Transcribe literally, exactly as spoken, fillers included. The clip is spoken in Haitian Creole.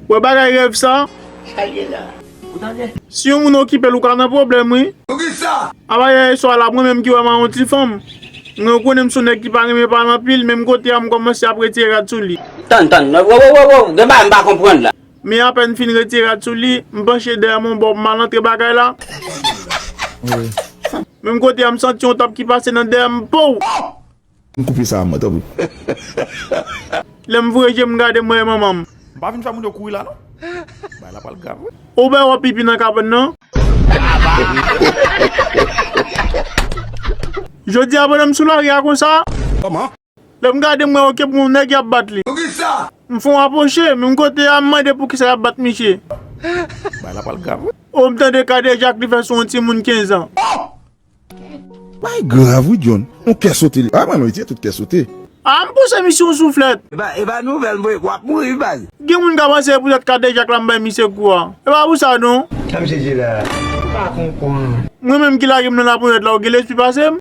Wè bagay rèv sa? Sa l ye la? Ou tande? Si yon moun okipe l, ou ka nan pwoblèm, wi. Poukisa? Apa yè swa la, mwen menm ki wè m a yon ti fanm. Mwen konnen m se yon nèg ki pa renmen pale anpil, menm kote a m kòmanse ap retire rad sou li. Tann, tann, wo, wo, wo, wo, gen bagay m pa konprann la. Men apèn fin retire rad sou li, m panche dèyè m yon bò, m al antre bagay la. Menm kote a m santi yon tap ki pase nan dèyè m, pow! M koupe sa a mwen, tanpri. Lè m voye je m gade, m wè manman m. M pa vin fè moun yo kouri la, non. Bagay la pral grav, wi. Ou bè wè pipi nan kabann nan? Jodi a, pandan m sou lari a konsa, kòman? Lè m gade, m wè oke pou yon nèg y ap bat li. Poukisa? M fè yon apwoche, menm kote a, m mande poukisa y ap bat misye. Bagay la pral grav, wi. O, m tande kadejak li fè sou yon timoun kenz an. Bay grav wi, John. On kè sote li. A, mwen, non, li te tout kè sote. A, m pouse misye yon souflèt. E pa, e pa nouvèl, mwen, w ap mouri, wi, baz. Gen moun ka panse se poutèt kadejak la m bay misye kou a. E pa pou sa, non. Sa misye di la, m pa konprann. Mwen menm ki lage m nan laponyèt la, ou gen lespri pase m?